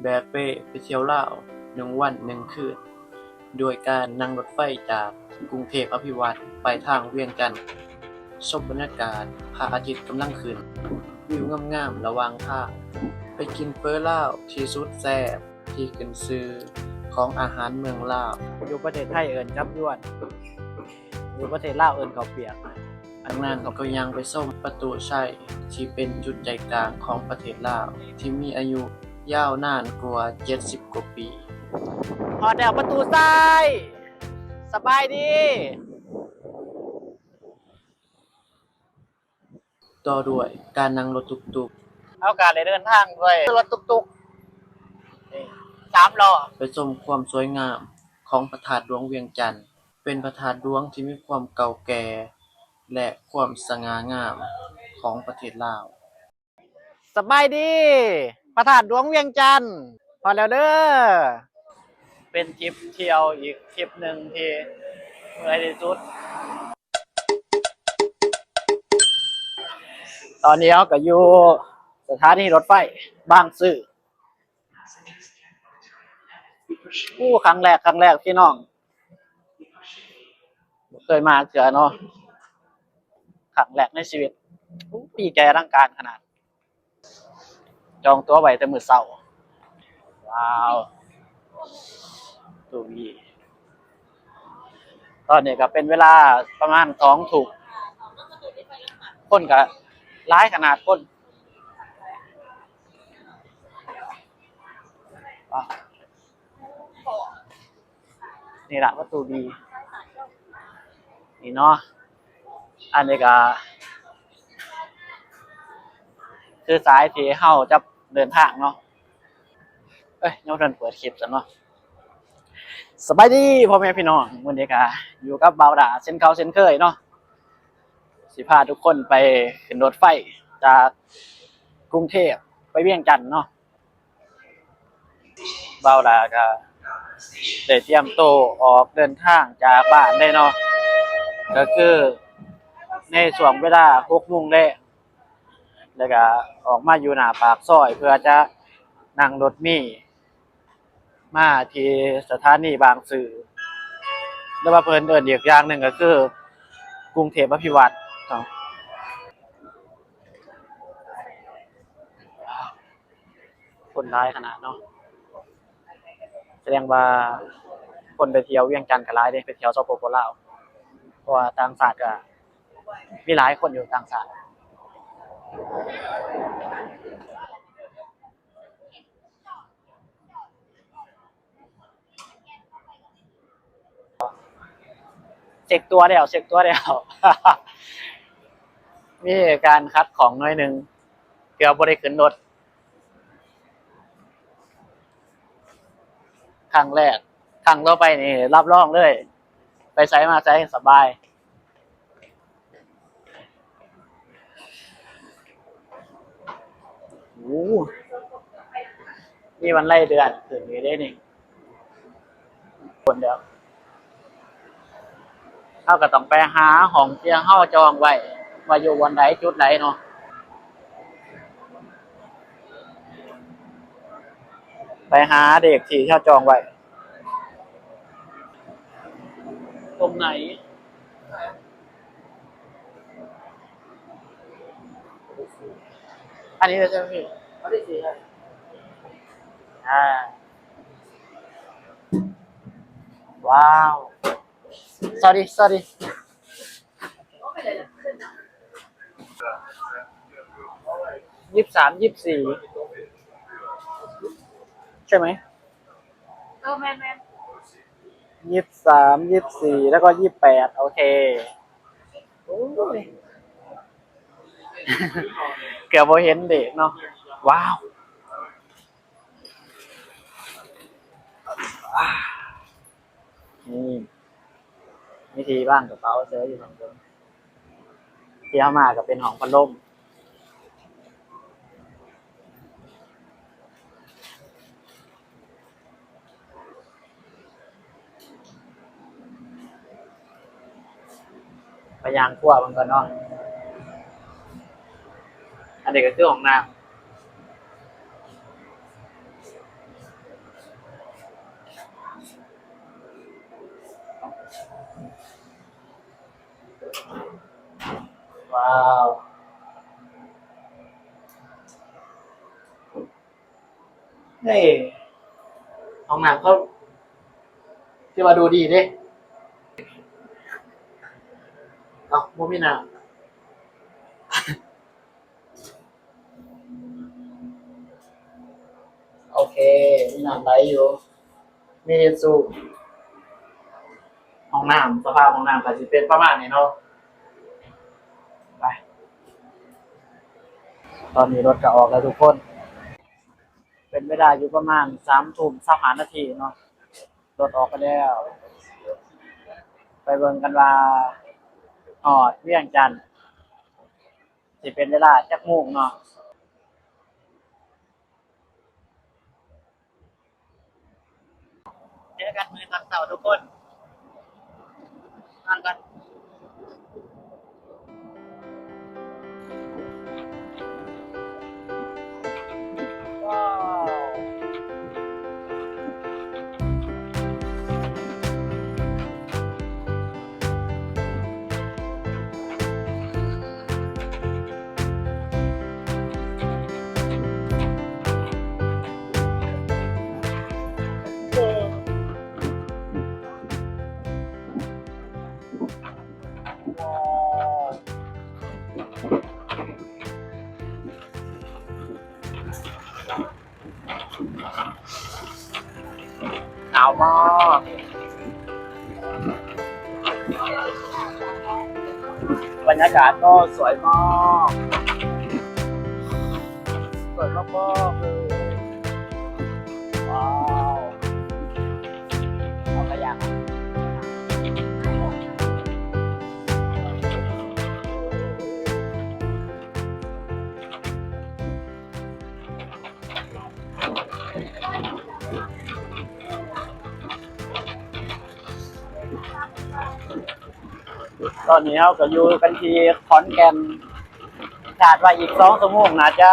ແບເປ້ໄປທ່ຽວລາວໜຶ່ງວັນໜຶ່ງຄືນ ໂດຍການນັ່ງລົດໄຟຈາກກຸງເທບອະພິວັດໄປທາງວຽງຈັນ, ຊົມບັນຍາກາດພະອາທິດກຳລັງຂຶ້ນ, ວິວງາມໆລະຫວ່າງທາງ, ໄປກິນເຝີລາວທີ່ສຸດແຊບທີ່ຂຶ້ນຊື່ຂອງອາຫານເມືອງລາວ. ຢູ່ປະເທດໄທເອີ້ນຈັບຢວນ, ຢູ່ປະເທດລາວເອີ້ນເຂົ້າປຽກ. ຈາກນັ້ນກໍຍ່າງໄປຊົມປະຕູໄຊ ທີ່ເປັນຈຸດໃຈກາງຂອງປະເທດລາວ ທີ່ມີອາຍຸຍາວນານກວ່າເຈັດສິບກວ່າປີ. ຮອດແລ້ວປະຕູໄຊ, ສະບາຍດີ. ຕໍ່ດ້ວຍການນັ່ງລົດຕຸກໆ. ເຮົາກໍໄດ້ເດີນທາງດ້ວຍລົດຕຸກໆ ສາມລໍ້ ໄປຊົມຄວາມສວຍງາມຂອງພະທາດຫຼວງວຽງຈັນ. ເປັນພະທາດຫຼວງທີ່ມີຄວາມເກົ່າແກ່ ແລະ ຄວາມສະຫງ່າງາມຂອງປະເທດລາວ. ສະບາຍດີ ພະທາດຫຼວງວຽງຈັນ ຮອດແລ້ວເດີ້. ເປັນທຣິບທ່ຽວອີກທຣິບໜຶ່ງທີ່ເມື່ອຍທີ່ສຸດ. ຕອນນີ້ເຮົາກໍຢູ່ສະຖານີລົດໄຟບາງຊື່. ໂອ້ ຄັ້ງແລກ, ຄັ້ງແລກພີ່ນ້ອງ, ບໍ່ເຄີຍມາເທື່ອເນາະ, ຄັ້ງແລກໃນຊີວິດ. ໂອ້ ດີໃຈອະລັງການຂະໜາດ, ຈອງຕົ໋ວໄວ້ແຕ່ມື້ເຊົ້າ. ວ້າວ ຕູວີ. ຕອນນີ້ກໍເປັນເວລາປະມານສອງທຸ່ມ, ຄົນກໍຫຼາຍຂະໜາດຄົນ. ນີ້ລະປະຕູບີ ນີ້ເນາະ. ອັນນີ້ກໍຄືສາຍທີ່ເຮົາຈະເດີນທາງເນາະ. ເອີຍ ຍັງບໍ່ທັນເປີດຄລິບຊ້ຳເນາະ. ສະບາຍດີພໍ່ແມ່ພີ່ນ້ອງ, ມື້ນີ້ກໍຢູ່ກັບບ່າວດາເຊັ່ນເກົ່າເຊັ່ນເຄີຍເນາະ, ຊິພາທຸກຄົນໄປຂຶ້ນລົດໄຟຈາກກຸງເທບໄປວຽງຈັນເນາະ. ບ່າວດາກໍໄດ້ຕຽມໂຕອອກເດີນທາງຈາກບ້ານເດ້ເນາະ, ກໍຄືໃນຊ່ວງເວລາຫົກໂມງແລງ ແລ້ວກໍອອກມາຢູ່ໜ້າປາກຊອຍ ເພື່ອຈະນັ່ງລົດເມມາທີ່ສະຖານີບາງຊື່ ຫຼືວ່າເພິ່ນເອີ້ນອີກຢ່າງໜຶ່ງກໍຄືກຸງເທບອະພິວັດເນາະ. ຄົນຫຼາຍຂະໜາດເນາະ, ສະແດງວ່າຄົນໄປທ່ຽວວຽງຈັນກໍຫຼາຍເດ້, ໄປທ່ຽວ ສປປ ລາວ, ເພາະວ່າຕ່າງຊາດກໍມີຫຼາຍຄົນຢູ່, ຕ່າງຊາດ. ເຊັກຕົ໋ວແລ້ວ ເຊັກຕົ໋ວແລ້ວ ມີການຂັດຂ້ອງໜ້ອຍໜຶ່ງ ເກືອບບໍ່ໄດ້ຂຶ້ນລົດຄັ້ງແລກ, ຄັ້ງຕໍ່ໄປນີ້ຮັບຮອງເລີຍ ໄປໃສມາໃສສະບາຍ. ໂອ້ ມີວັນໄລ່ເດືອນຂຶ້ນຢູ່ເດ້ນີ້. ຄົນດຽວ ເຮົາກໍຕ້ອງໄປຫາຫ້ອງທີ່ເຮົາຈອງໄວ້ ວ່າຢູ່ບ່ອນໃດ ຈຸດໃດເນາະ, ໄປຫາເລກທີ່ເຮົາຈອງໄວ້. ຕົງໄຫນ? ອັນນີ້ເລີຍໃຊ່ໄໝພີ່? ອັນນີ້ສິ ອ່າ ວ້າວ sorry sorry. ຍີ່ສິບສາມ ຍີ່ສິບສີ່ ໃຊ່ໄໝ? ເອີ ແມ່ນໆ ຍີ່ສິບສາມ ຍີ່ສິບສີ່ ແລ້ວກໍ ຍີ່ສິບແປດ ໂອເຄ. ໂອ້ຍ ເກືອບບໍ່ເຫັນເດກເນາະ. ວ້າວ ນີ້ ມີທີ່ວາງກະເປົາເສີຢູ່ຂ້າງເທິງ. ທີ່ເຮົາມາກໍເປັນຫ້ອງພັດລົມ. ໄປຍ່າງຄົວເບິ່ງກ່ອນເນາະ. ອັນນີ້ກໍຄືຫ້ອງນ້ຳ. ເອີ ຫ້ອງນ້ຳເຂົາຖືວ່າດູດີເດ້. ເອົ້າ ບໍ່ມີນ້ຳ. ໂອເຄ ມີນ້ຳໄຫຼຢູ່ ມີທິດຊູ່. ຫ້ອງນ້ຳ ສະພາບຫ້ອງນ້ຳກໍຊິເປັນປະມານນີ້ເນາະ. ໄປ ຕອນນີ້ລົດກໍອອກແລ້ວທຸກຄົນ. ເປັນເວລາຢູ່ປະມານສາມທຸ່ມຊາວຫ້ານາທີເນາະ. ລົດອອກໄປແລ້ວ. ໄປເບິ່ງກັນວ່າຮອດວຽງຈັນຊິເປັນເວລາຈັກໂມງເນາະ. ເຈີກັນມື້ຕອນເຊົ້າທຸກຄົນ. ນອນກ່ອນ. ວ້າວ. ໜາວມາກ. ບັນຍາກາດກໍສວຍມາກ. ສວຍມາກໆເລີຍ. ວ້າວ ເອົາກະຢາກ. ຕອນນີ້ເຮົາກໍຢູ່ກັນທີ່ຂອນແກ່ນ, ຄາດວ່າອີກສອງຊົ່ວໂມງໜ້າຈະ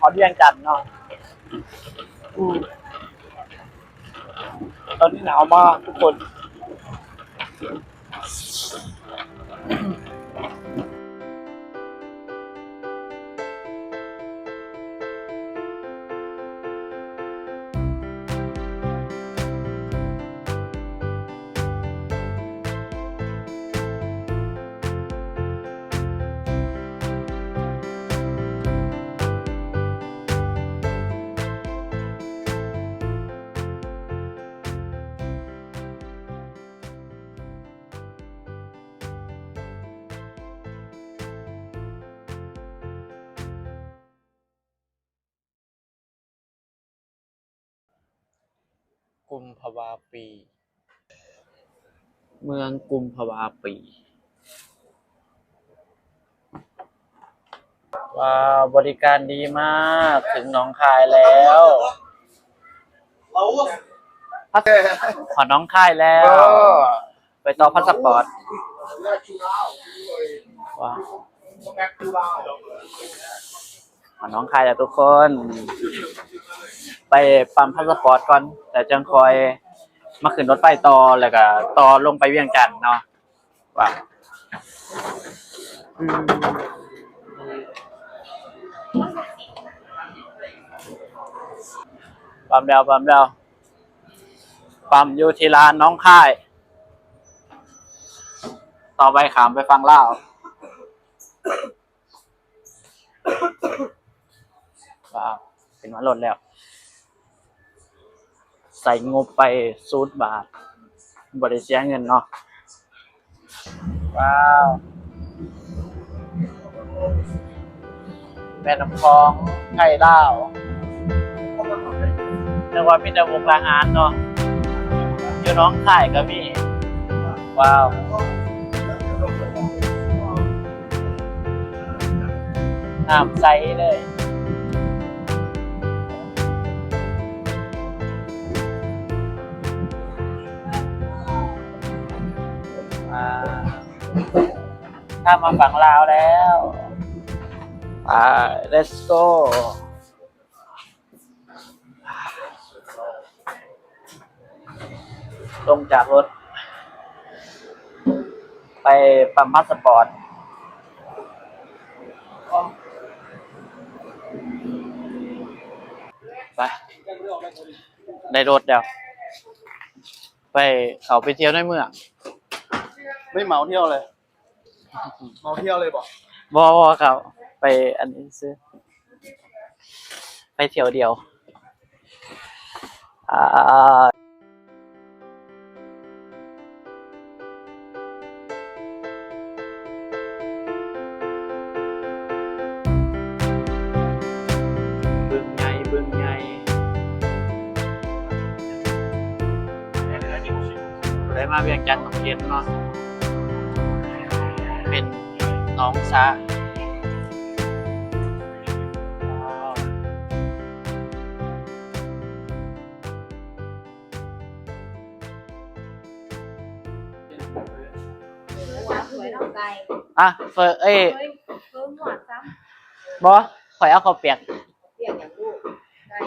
ຮອດວຽງຈັນເນາະ. ອືມ ຕອນນີ້ໜາວມາກທຸກຄົນ. ກຸມພະວາປີ ເມືອງກຸມພະວາປີ. ວ້າວ ບໍລິການດີມາກ, ເຖິງໜອງຄາຍແລ້ວ. ຮອດໜອງຄາຍແລ້ວ. ໄປຕໍ່ພາສະປອດ. ວ້າວ ມາໜອງຄາຍແລ້ວທຸກຄົນ. ໄປປ້ຳພາສະປອດກ່ອນ ແລ້ວຈັ່ງຄ່ອຍມາຂຶ້ນລົດໄຟຕໍ່ ແລ້ວກະຕໍ່ລົງໄປວຽງຈັນເນາະ. ວ້າວ ອືມ ປ້ຳແລ້ວ ປ້ຳແລ້ວ. ປ້ຳຢູ່ທີ່ລານໜອງຄາຍ. ຕໍ່ໄປຂ້າມໄປຝັ່ງລາວ. ວ້າວ ຂຶ້ນມາລົດແລ້ວ. ໃຊ້ງົບໄປສູນບາດ ບໍ່ໄດ້ເສຍເງິນເນາະ. ວ້າວ ແມ່ນ້ຳຂອງໄທລາວ. ແຕ່ວ່າມີແຕ່ມຸກດາຫານເນາະ, ຢູ່ໜອງຄາຍກໍມີ. ວ້າວ ນ້ຳໃສເລີຍ. ອ່າ ຂ້າມມາຝັ່ງລາວແລ້ວ. ໄປ ເລັດໂກ. ລົງຈາກລົດ ໄປປ້ຳພາສະປອດ. ໄປ ໄດ້ລົດແລ້ວ ໄປ ເຂົ້າໄປທ່ຽວໃນເມືອງ. ໄມ່ເໝົາທ່ຽວເລີຍ ເໝົາທ່ຽວເລີຍບໍ່? ບໍ່ ບໍ່ ເຂົ້າໄປອັນນີ້ຊື່ ໄປທ່ຽວດຽວ. ອ່າ ບຶງໃຫຍ່ ບຶງໃຫຍ່ ໄດ້ມາວຽງຈັນຕ້ອງເຫັນເນາະ ເປັນໜອງສະ. ອ່ະ ເຝີ ເອີຍ ບໍ່ ຂ້ອຍເອົາເຂົ້າປຽກ ປຽກຫຍັງລູກ ໄກ່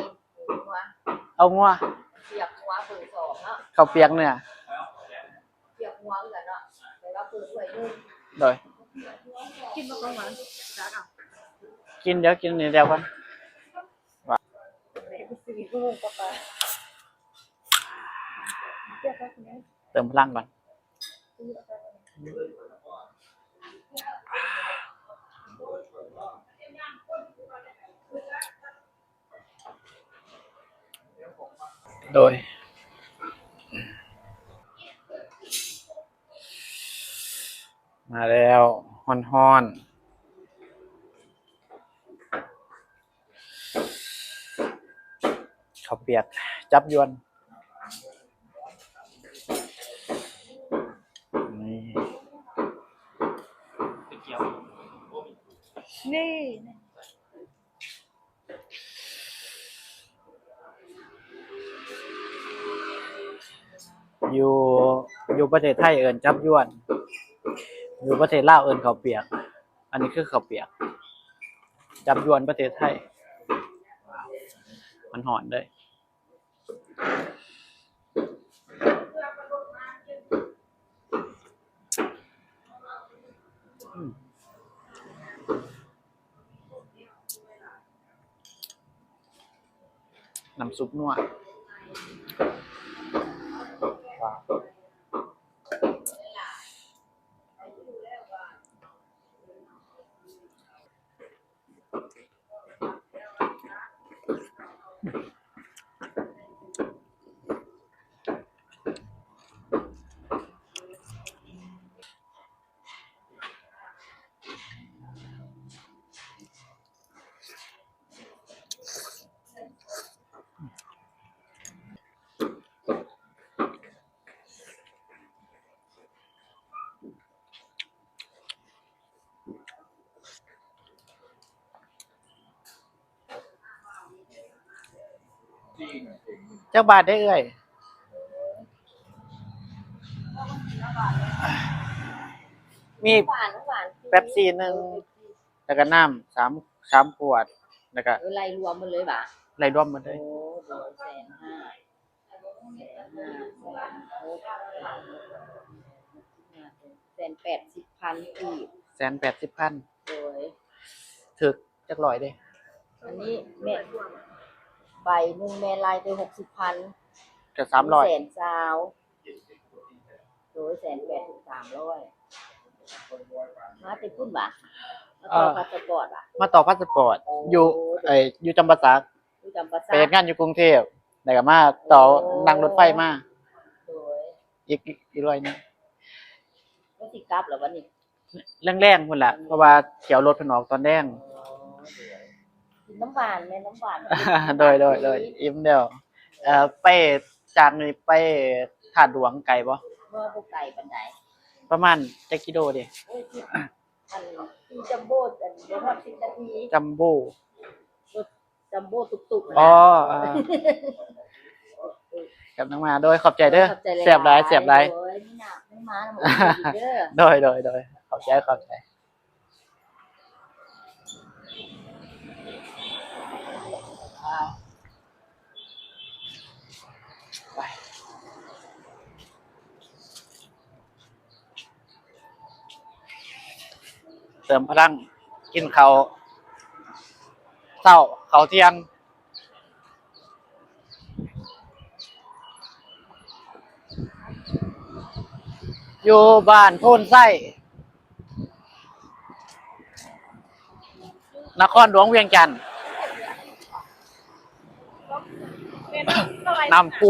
ເອົາງົວ ປຽກງົວເບີສອງເນາະ ເຂົ້າປຽກເນື້ອ ປຽກງົວຄືກັນເນາະ ແຕ່ວ່າເປີດໄວ້ເດີ ໂດຍ ກິນບໍ່ຕ້ອງຫວານ ກິນ ດຽວກິນນີ້ດຽວກ່ອນ ເຕີມພະລັງກ່ອນ. ໂດຍ ມາແລ້ວ ຮ້ອນໆ ເຂົ້າປຽກຈັບຢວນ ນີ້ ນີ້. ຢູ່ ຢູ່ປະເທດໄທເອີ້ນຈັບຢວນ ຢູ່ປະເທດລາວເອີ້ນເຂົ້າປຽກ ອັນນີ້ຄືເຂົ້າປຽກ ຈັບຢວນປະເທດໄທ ມັນຮ້ອນເດ້. ນ້ຳຊຸບນົວ. ຈັກບາດເດ້ເອື້ອຍ? ມີແປັບຊີໜຶ່ງ ແລ້ວກະນ້ຳສາມ ສາມຂວດ ແລ້ວກະ ເອີ ໄລ່ລວມໝົດເລີຍຫວາ? ໄລ່ລວມໝົດເລີຍ. ໂອ້ ໂດຍ ແສນຫ້າ ແສນຫົກ ແສນແປດສິບພັນກີບ. ແສນແປດສິບພັນ ໂດຍ ຖືກຈັກຮ້ອຍເດ້? ອັນນີ້ແມ່ນ ໃບໜຶ່ງແມ່ນລາຍແຕ່ຫົກສິບພັນ ກະສາມຮ້ອຍ ແສນຊາວ. ໂດຍ ແສນແປດ ສາມຮ້ອຍ. ມາແຕ່ພຸ້ນຫວາ? ມາຕໍ່ ເອີ ພາສປອດຫວາ? ມາຕໍ່ພາສປອດ ໂອ້ ຢູ່ ໂດຍ ເອີ ຢູ່ຈຳປາສັກ ຢູ່ຈຳປາສັກ ໄປເຮັດງານຢູ່ກຸງເທບ ແລ້ວກະມາຕໍ່ ໂອ້ ນັ່ງລົດໄຟມາ ໂດຍ ອີກ ອີກຮ້ອຍໜຶ່ງ. ກໍຊິກັບແລ້ວບັດນີ້? ແລງໆພຸ້ນແຫຼະ ເພາະວ່າຊິເອົາລົດເພິ່ນອອກຕອນແລງ. ອໍ ໂດຍ ກິນນ້ຳຫວານແມ່ ນ້ຳຫວານ ໂດຍ ໂດຍ ໂດຍ ອີ່ມແລ້ວ. ເອີ ໄປ ຈາກນີ້ໄປທາດຫຼວງໄກບໍ່? ບໍ່ ບໍ່ໄກປານໃດ. ປະມານຈັກກິໂລເດ? ໂອ້ຍ ອັນ ຂີ່ຈັມໂບ້ ອັນ ບໍ່ຮອດສິບນາທີ. ຈັມໂບ້ ລົດ ຈັມໂບ້ຕຸກໆ ອໍ ເອີ ກັບນ້ອງມາ ໂດຍ ຂອບໃຈເດີ ຂອບໃຈຫຼາຍໆ ແຊບຫຼາຍ ແຊບຫຼາຍ ໂດຍ ມີໜ້າໄດ້ມານຳອີກເດີ ໂດຍ ໂດຍ ໂດຍ ຂອບໃຈ ຂອບໃຈ. ໄປ ເຕີມພະລັງ ກິນເຂົ້າເຊົ້າ ເຂົ້າທ່ຽງ. ຢູ່ບ້ານໂພນໄຊ ນະຄອນຫຼວງວຽງຈັນ. ນ້ຳພຸ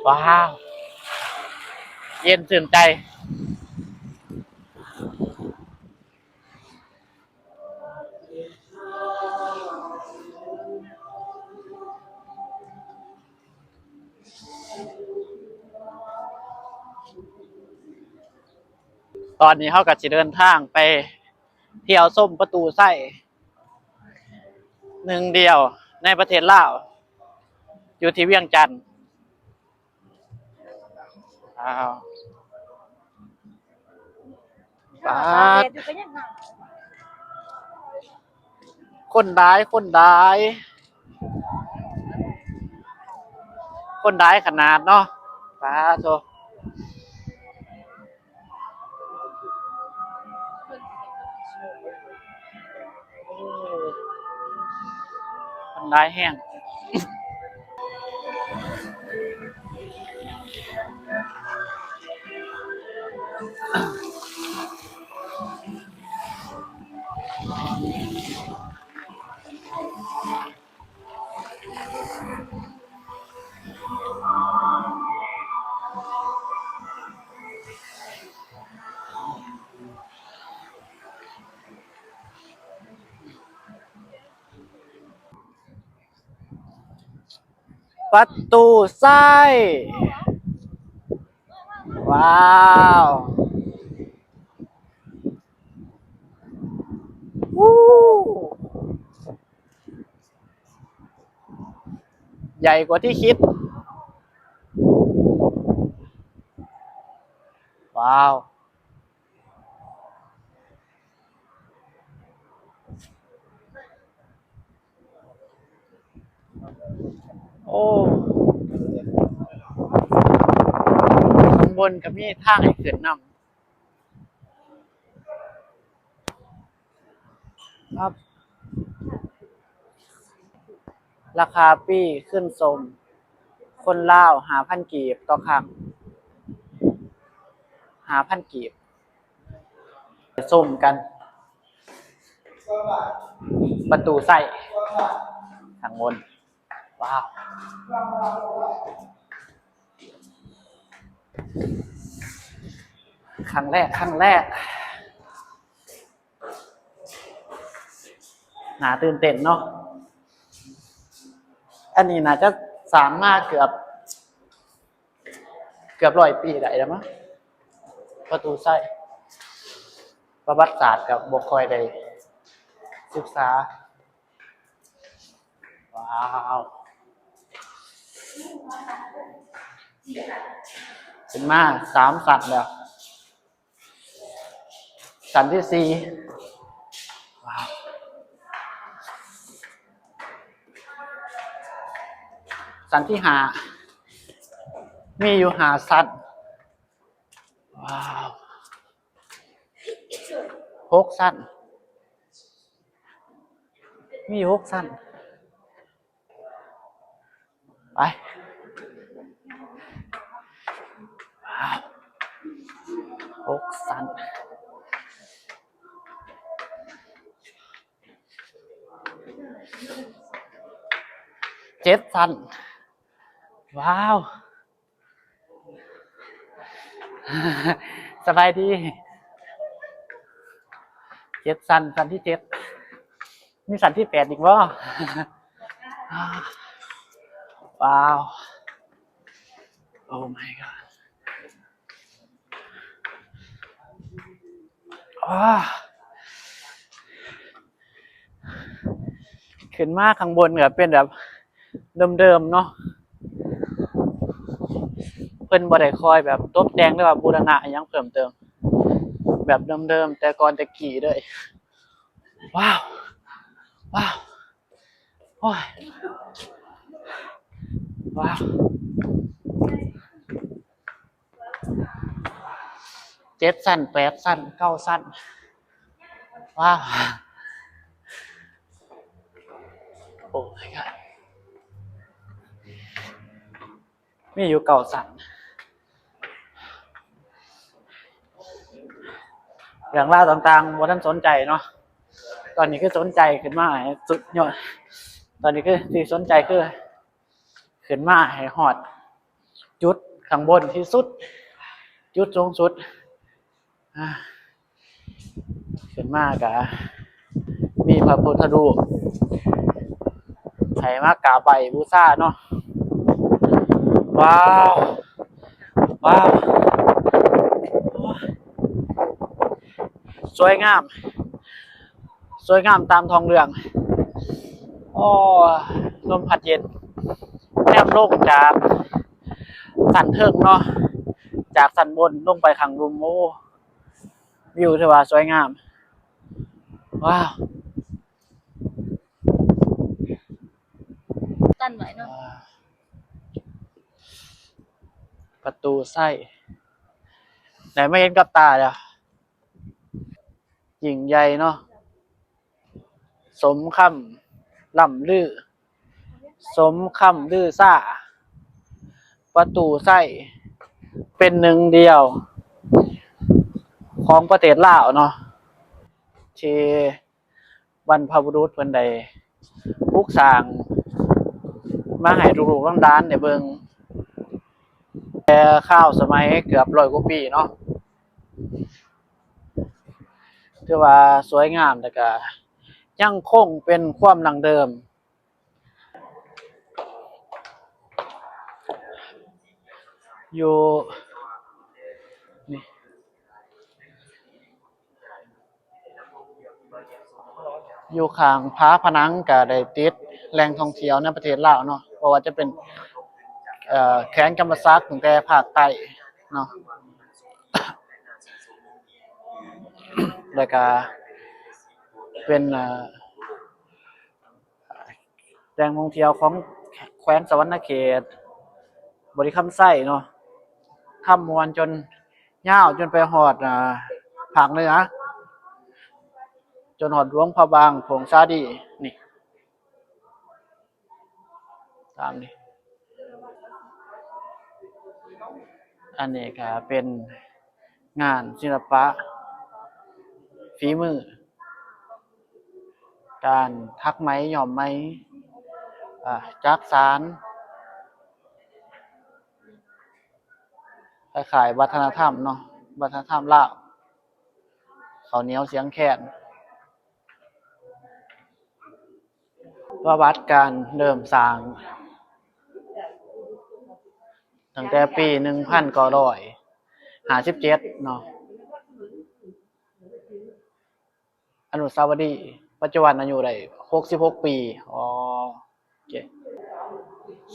ວ້າວ ເຢັນຊື່ນໃຈ. ຕອນນີ້ເຮົາກໍຊິເດີນທາງໄປທ່ຽວຊົມປະຕູໄຊ ໜຶ່ງດຽວໃນປະເທດລາວ ຢູ່ທີ່ວຽງຈັນ. ອ້າວ ປາດ ຄົນຫຼາຍ ຄົນຫຼາຍ ຄົນຫຼາຍຂະໜາດເນາະ. ປາດໂທ້ ມັນຫຼາຍແຮງ. ປະຕູໄຊ ວ້າວ ວູ້ ໃຫຍ່ກວ່າທີ່ຄິດ. ວ້າວ ໂອ້ ຂ້າງບົນກໍມີທາງໃຫ້ຂຶ້ນນຳ. ຄັບ ລາຄາຟຣີຂຶ້ນຊົມ ຄົນລາວຫ້າພັນກີບຕໍ່ຄັ້ງ ຫ້າພັນກີບ. ໄປຊົມກັນ ປະຕູໄຊ ຂ້າງບົນ. ວ້າວ ຄັ້ງແລກ ຄັ້ງແລກ ໜ້າຕື່ນເຕັ້ນເນາະ. ອັນນີ້ໜ້າຈະສ້າງມາເກືອບ ເກືອບຮ້ອຍປີໄດ້ແລ້ວມັ້ງ ປະຕູໄຊ. ປະຫວັດສາດກໍບໍ່ຄ່ອຍໄດ້ສຶກສາ. ວ້າວ ຂຶ້ນມາສາມຊັ້ນແລ້ວ. ຊັ້ນທີສີ່ ວ້າວ ຊັ້ນທີຫ້າ ມີຢູ່ຫ້າຊັ້ນ. ວ້າວ ຫົກຊັ້ນ ມີຫົກຊັ້ນ. ໄປ ວ້າວ ຫົກຊັ້ນ ເຈັດຊັ້ນ. ວ້າວ ສະບາຍດີ. ເຈັດຊັ້ນ ຊັ້ນທີເຈັດ ມີຊັ້ນທີແປດອີກບໍ່? ວ້າວ Oh my god. ອ້າ ຂຶ້ນມາຂ້າງບົນກໍເປັນແບບເດີມໆເນາະ ເພິ່ນບໍ່ໄດ້ຄ່ອຍແບບຕົບແຕ່ງ ຫຼືວ່າບູລະນະອີ່ຫຍັງເພີ່ມເຕີມ ແບບເດີມໆແຕ່ກ່ອນແຕ່ກີ້ເລີຍ. ວ້າວ ວ້າວ ໂອ້ຍ ວ້າວ. ເຈັດຊັ້ນ ແປດຊັ້ນ ເກົ້າຊັ້ນ. ວ້າວ ໂອ້ ມີຢູ່ເກົ້າຊັ້ນ. ເລື່ອງລາວຕ່າງໆບໍ່ທັນສົນໃຈເນາະ, ຕອນນີ້ຄືສົນໃຈຂຶ້ນມາໃຫ້ສຸດຍອດ, ຕອນນີ້ຄືທີ່ສົນໃຈຄືຂຶ້ນມາໃຫ້ຮອດຈຸດຂ້າງບົນທີ່ສຸດ ຈຸດສູງສຸດ. ອາ ຂຶ້ນມາກະມີພະພຸດທະຮູບໃຫ້ມາກາບໄຫວ້ບູຊາເນາະ. ວ້າວ ວ້າວ ສວຍງາມ ສວຍງາມຕາມທ້ອງເລື່ອງ. ໂອ້ ລົມພັດເຢັນ ແນມລົງຈາກຊັ້ນເທິງເນາະ, ຈາກຊັ້ນບົນລົງໄປຂ້າງລຸ່ມ. ໂອ້ ວິວຖືວ່າສວຍງາມ. ວ້າວ ຕັ້ນໄວ້ເນາະ. ປະຕູໄຊ ໄດ້ມາເຫັນກັບຕາແລ້ວ. ຍິ່ງໃຫຍ່ເນາະ, ສົມຄຳລ່ຳລື ສົມຄຳລືຊາ. ປະຕູໄຊເປັນໜຶ່ງດຽວຂອງປະເທດລາວເນາະ ທີ່ບັນພະບຸລຸດເພິ່ນໄດ້ປຸກສ້າງມາໃຫ້ລູກໆຫຼານໆໄດ້ເບິ່ງ ແຕ່ຄາວສະໄໝເກືອບຮ້ອຍກວ່າປີເນາະ. ຖືວ່າສວຍງາມ ແລ້ວກະຍັງຄົງເປັນຄວາມດັ້ງເດີມ ຢູ່ ນີ້ ຢູ່ຂ້າງຝາຜະໜັງກະໄດ້ຕິດແຫຼ່ງທ່ອງທ່ຽວໃນປະເທດລາວເນາະ, ບໍ່ວ່າຈະເປັນ ເອີ ແຂວງຈຳປາສັກ ຕັ້ງແຕ່ພາກໃຕ້ເນາະ ແລ້ວກະເປັນ ເອີ ແຫຼ່ງທ່ອງທ່ຽວຂອງແຂວງສະຫວັນນະເຂດ ບໍລິຄຳໄຊເນາະ, ຄຳມ່ວນຈົນຍາວຈົນໄປຮອດ ອາ ພາກເໜືອ ຈົນຮອດຫຼວງພະບາງ ຜົ້ງສາລີ ນີ້ ຕາມນີ້. ອັນນີ້ກະເປັນງານສິລະປະຝີມື ການຖັກໄໝ ຍ້ອມໄໝ ອາ ຈັກສານ ຄ້າຍໆວັດທະນະທຳເນາະ, ວັດທະນະທຳລາວ ເຂົ້າໜຽວສຽງແຄນ. ປະຫວັດການເລີ່ມສ້າງ ຕັ້ງແຕ່ປີໜຶ່ງພັນເກົ້າຮ້ອຍຫ້າສິບເຈັດເນາະ, ອະນຸສາວະດີ ປັດຈຸບັນອາຍຸໄດ້ຫົກສິບຫົກປີ. ອໍ ໂອເຄ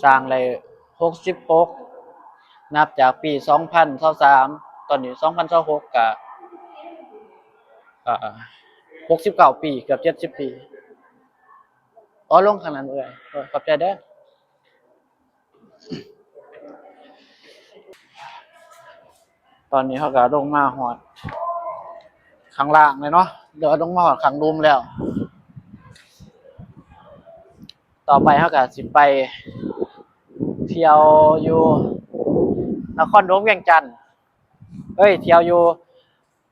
ສ້າງໄດ້ຫົກສິບຫົກ ນັບຈາກປີສອງພັນຊາວສາມ ຕອນນີ້ສອງພັນຊາວຫົກ ກະ ເອີ ຫົກສິບເກົ້າປີ ເກືອບເຈັດສິບປີ. ອໍ ລົງຂ້າງນັ້ນເອື້ອຍ ຂອບໃຈເດີ. ຕອນນີ້ເຮົາກະລົງມາຮອດຂ້າງລ່າງແລ້ວເນາະ, ເດີນລົງມາຮອດຂ້າງລຸ່ມແລ້ວ. ຕໍ່ໄປເຮົາກະຊິໄປທ່ຽວຢູ່ນະຄອນຫຼວງວຽງຈັນ ເອີຍ ທ່ຽວຢູ່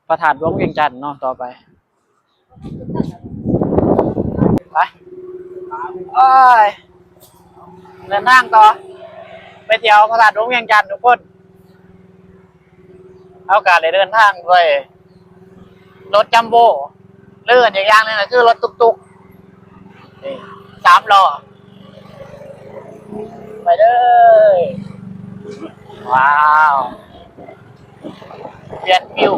ພະທາດຫຼວງວຽງຈັນເນາະ ຕໍ່ໄປ. ໄປ ໂອ້ຍ ເດີນທາງຕໍ່ ໄປທ່ຽວພະທາດຫຼວງວຽງຈັນທຸກຄົນ. ເຮົາກະໄດ້ເດີນທາງດ້ວຍລົດຈັມໂບ້ ຫຼື ອີກຢ່າງໜຶ່ງກະຄືລົດຕຸກຕຸກ ນີ້ ສາມລໍ້ ໄປເດີ. ວ້າວ ປ່ຽນວິວ.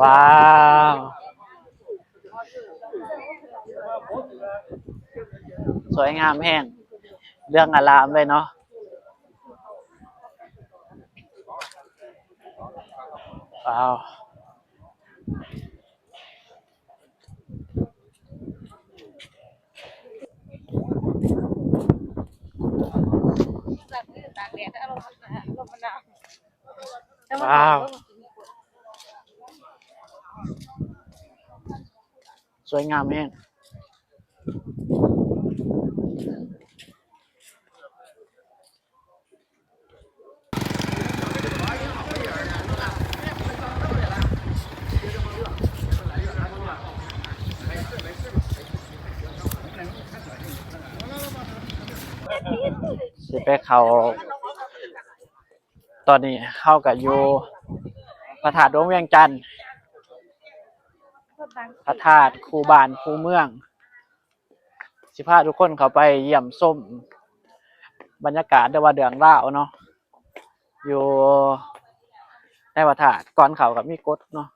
ວ້າວ ສວຍງາມແຮງ ເຫຼືອງອາລາມເລີຍເນາະ. ວ້າວ. ว้าว สวยงามแฮง สิไปเข้า ตอนนี้เฮาก็อยู่พระธาตุดวงเวียงจันทน์ พระธาตุคู่บ้านคู่เมือง สิพาทุกคนเข้าไปเยี่ยมชมบรรยากาศ หรือว่าเรื่องราวเนาะ อยู่ในพระธาตุ ก่อนเข้าก็มีกฎเนาะ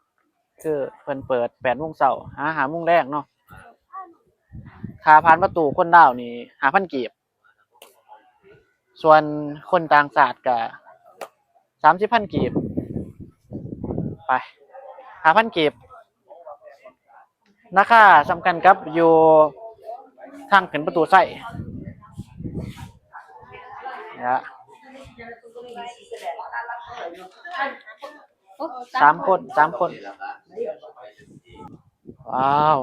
คือเพิ่นเปิดแปดโมงเช้า หาห้าโมงแลงเนาะ ค่าผ่านประตูคนลาวนี่ห้าพันกีบ ส่วนคนต่างชาติก็สามสิบพันกีบ ไป ห้าพันกีบ ราคาส่ำกันกับอยู่ทางขึ้นประตูไซนะ สามคน สามคน ว้าว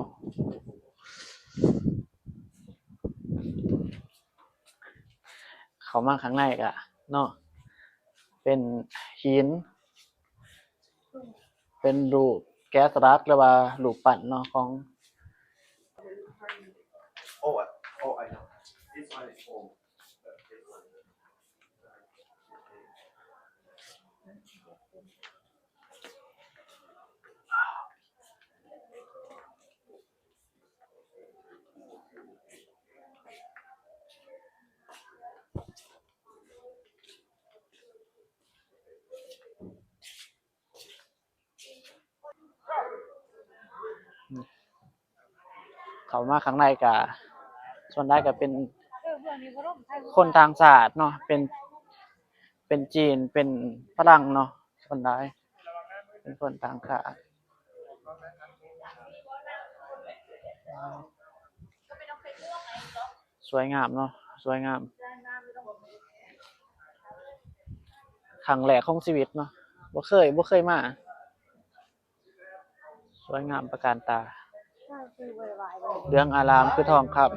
เข้ามาข้างในก็เนาะ เป็นหิน เป็นรูปแกะสลัก หรือว่ารูปปั้นเนาะ ของ Oh, I, oh, I know. This one is old. เข้ามาข้างในก็ส่วนหลายก็เป็นคนต่างชาติเนาะ เป็น เป็นจีน เป็นฝรั่งเนาะ ส่วนหลายเป็นคนต่างชาติ สวยงามเนาะ สวยงาม ครั้งแรกของชีวิตเนาะ บ่เคย บ่เคยมา สวยงามตระการตา เหลืองอารามคือทองคำ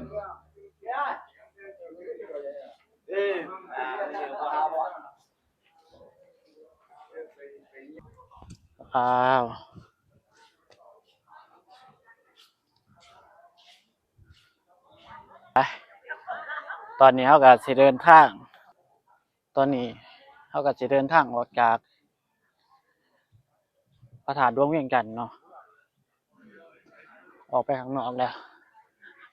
ว้าว ไป ตอนนี้เฮาก็สิเดินทาง ตอนนี้เฮาก็สิเดินทางออกจากพระธาตุดวงเวียงจันทน์เนาะ ออกไปข้างนอกแล้ว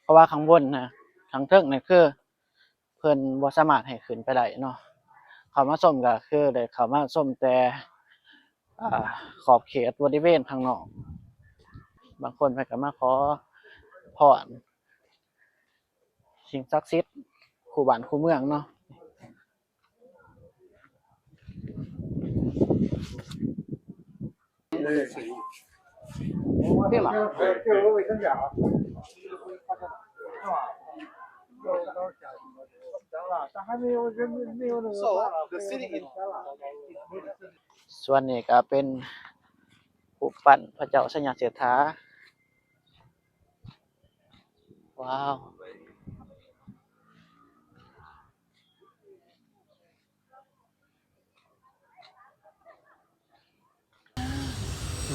เพราะว่าข้างบนนะ ข้างเทิงนี่คือ เพิ่นบ่สามารถให้ขึ้นไปได้เนาะ เข้ามาชมก็คือได้เข้ามาชมแต่ อ่า ขอบเขตบริเวณข้างนอก บางคนเพิ่นก็มาขอพรสิ่งศักดิ์สิทธิ์คู่บ้านคู่เมืองเนาะ ส่ວນນີ້ກໍເປັນຮູບປັ້ນພະເຈົ້າໄຊຍະເສດຖາ. ວ້າວ.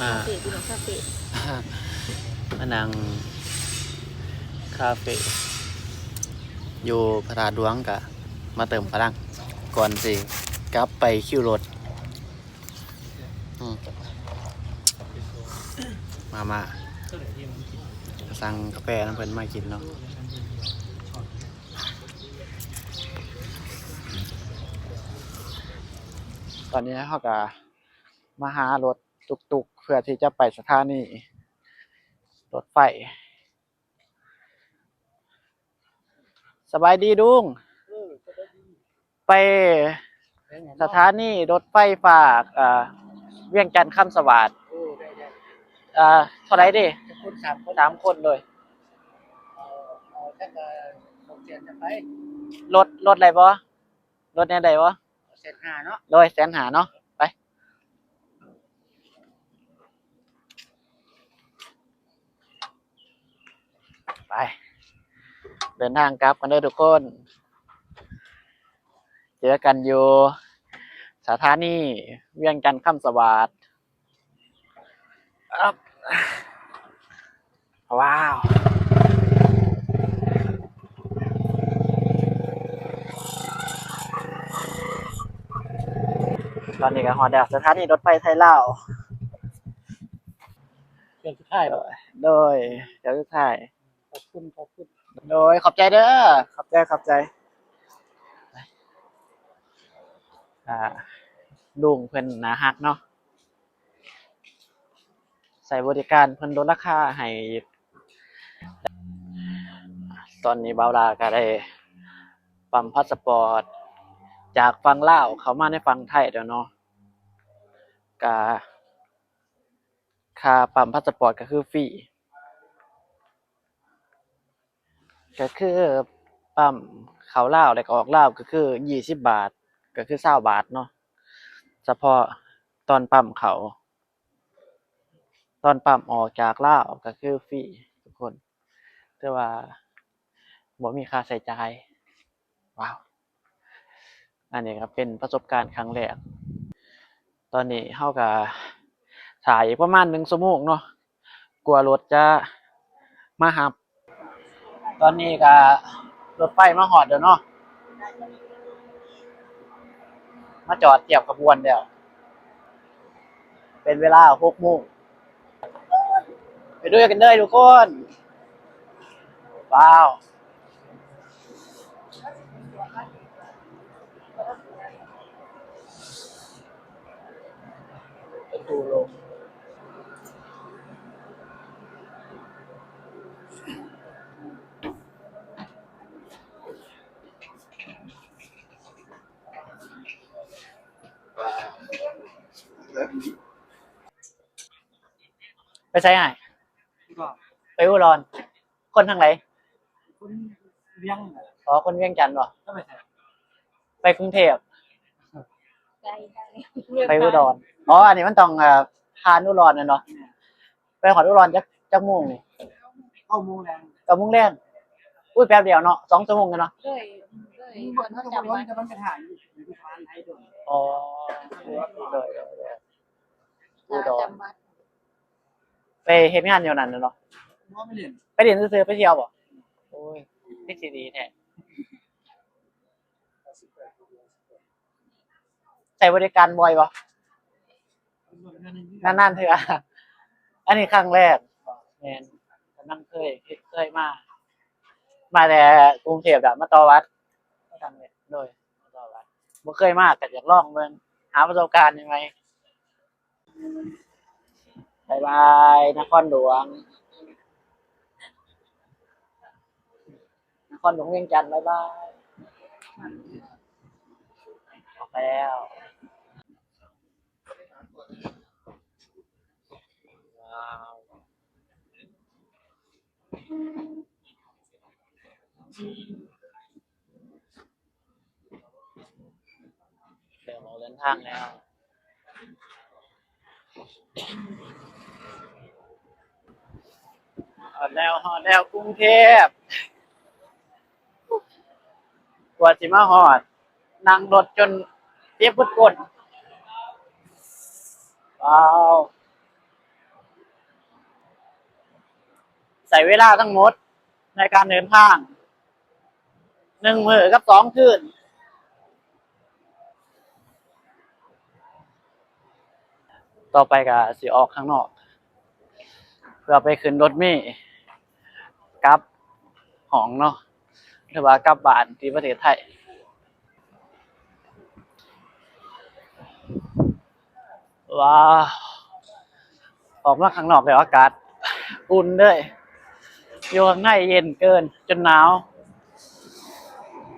ມາ ມານັ່ງຄາເຟຢູ່ພະທາດຫຼວງ ກະມາເຕີມພະລັງກ່ອນຊິກັບໄປຄິວລົດ. ອືມ ມາ ມາ ສັ່ງກາແຟນຳເພິ່ນມາກິນເນາະ. ຕອນນີ້ເຮົາກະມາຫາລົດຕຸກໆ ເພື່ອທີ່ຈະໄປສະຖານີລົດໄຟ. ສະບາຍດີລຸງ. ເອີ ສະບາຍດີ. ໄປສະຖານີລົດໄຟຟ້າ ເອີ ວຽງຈັນຄຳສະຫວາດ. ເອີ ໄດ້ໆ. ເອີ ເທົ່າໃດເດ? ຈັກຄົນ? ສາມຄົນ. ສາມຄົນໂດຍ. ເອີ ເອົາຈັກ ເອີ ສອງແສນໄປ. ລົດ ລົດໄດ້ບໍ່? ລົດແນວໃດບໍ່? ແສນຫ້າເນາະ. ໂດຍ ແສນຫ້າເນາະ. ໄປ. ໄປ ເດີນທາງກັບກັນເດີທຸກຄົນ ເຈີກັນຢູ່ສະຖານີວຽງຈັນຄຳສະຫວາດ. ອັບ ວ້າວ ຕອນນີ້ກໍຮອດແລ້ວ ສະຖານີລົດໄຟໄທລາວ ເທື່ອສຸດທ້າຍບໍ່? ໂດຍ ເທື່ອສຸດທ້າຍ. ຂອບຄຸນ ຂອບຄຸນ. ໂດຍ ຂອບໃຈເດີ ຂອບໃຈ ຂອບໃຈ. ອ່າ ລຸງເພິ່ນໜ້າຮັກເນາະ ໃຊ້ບໍລິການເພິ່ນລົດລາຄາໃຫ້. ຕອນນີ້ບ່າວຫຼ້າກໍໄດ້ປ້ຳພາສະປອດຈາກຝັ່ງລາວເຂົ້າມາໃນຝັ່ງໄທແລ້ວເນາະ ກະຄ່າປ້ຳພາສະປອດກໍຄືຟຣີ ກໍຄືປ້ຳເຂົ້າລາວແລ້ວກໍອອກລາວ ກໍຄືຊາວບາດ ກໍຄືຊາວບາດເນາະ ສະເພາະຕອນປ້ຳເຂົ້າ ຕອນປ້ຳອອກຈາກລາວກໍຄືຟຣີທຸກຄົນ ແຕ່ວ່າບໍ່ມີຄ່າໃຊ້ຈ່າຍ. ວ້າວ ອັນນີ້ກໍເປັນປະສົບການຄັ້ງແລກ. ຕອນນີ້ເຮົາກໍຖ້າອີກປະມານໜຶ່ງຊົ່ວໂມງເນາະ ກວ່າລົດຈະມາຮັບ. ຕອນນີ້ກໍລົດໄຟມາຮອດແລ້ວເນາະ ມາຈອດຕຽມຂະບວນແລ້ວ ເປັນເວລາຫົກໂມງ. ໄປດ້ວຍກັນເດີທຸກຄົນ. ວ້າວ ປະຕູລົງ. ໄປໃສອ້າຍ? ໄປອຸດອນ. ຄົນທາງໃດ? ຄົນວຽງ. ອໍ ຄົນວຽງຈັນບໍ? ເຈົ້າໄປໃສ? ໄປກຸງເທບ. ໄກ ໄກ ໄປອຸດອນ. ອໍ ອັນນີ້ມັນຕ້ອງ ເອີ ຜ່ານອຸດອນແມ່ນບໍ່? ແມ່ນ. ໄປຮອດອຸດອນຈັກ ຈັກໂມງນີ້? ເກົ້າໂມງແລງ. ເກົ້າໂມງແລງ. ອຸ້ຍ ແປັບດຽວເນາະ ສອງຊົ່ວໂມງເນາະ. ໂດຍ ໂດຍ ມັນກໍບໍ່ດົນ ແຕ່ມັນໄປຖ້າຢູ່ ຢູ່ສະພານໄທດົນ. ອໍ ໂດຍ ໂດຍ ໂດຍ ອຸດອນ. ໄປເຮັດງານຢູ່ນັ້ນເນາະ? ບໍ່ ໄປຫຼິ້ນ. ໄປຫຼິ້ນຊື່ໆ ໄປທ່ຽວບໍ? ໂອ້ຍ ຄືຊິດີແທ້. ໃຊ້ບໍລິການບ່ອຍບໍ່? ນານໆເທື່ອ. ອັນນີ້ຄັ້ງແລກ. ແມ່ນ ກຳລັງເຄີຍ ເຄີຍມາ ມາແຕ່ກຸງເທບ ແລ້ວມາຕໍ່ບັດ. ໂດຍ ມາຕໍ່ບັດ. ບໍ່ເຄີຍມາ ກໍຢາກລອງເບິ່ງ ຫາປະສົບການໃໝ່ໆ. ບາຍບາຍ ນະຄອນຫຼວງ ນະຄອນຫຼວງວຽງຈັນ ບາຍບາຍ. ອອກແລ້ວ. ວ້າວ. ເລີ່ມອອກເດີນທາງແລ້ວ. ຮອດແລ້ວ ຮອດແລ້ວ ກຸງເທບ. ກວ່າຊິມາຮອດ ນັ່ງລົດຈົນເຈັບເບິດກົ້ນ. ວ້າວ. ໃຊ້ເວລາທັງໝົດໃນການເດີນທາງ ໜຶ່ງມື້ກັບສອງຄືນ. ຕໍ່ໄປກໍຊິອອກຂ້າງນອກ ເພື່ອໄປຂຶ້ນລົດເມກັບຫ້ອງເນາະ ຫຼືວ່າກັບບ້ານທີ່ປະເທດໄທ. ວ້າວ ອອກມາຂ້າງນອກແລ້ວອາກາດອຸ່ນເລີຍ ຢູ່ຂ້າງໃນເຢັນເກີນຈົນໜາວ.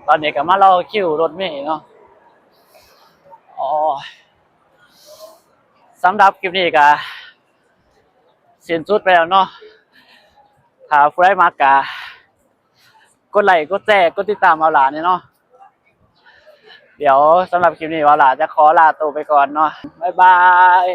ຕອນນີ້ກໍມາລໍຄິວລົດເມເນາະ. ໂອ້ຍ ສຳລັບຄລິບນີ້ກໍສິ້ນສຸດໄປແລ້ວເນາະ. ຖ້າຜູ້ໃດມັກກໍ ກົດໄລ ກົດແຊ ກົດຕິດຕາມບ່າວຫຼ້າແດ່ເນາະ. ດຽວສຳລັບຄລິບນີ້ ບ່າວຫຼ້າຈະຂໍລາໂຕໄປກ່ອນເນາະ. ບາຍບາຍ.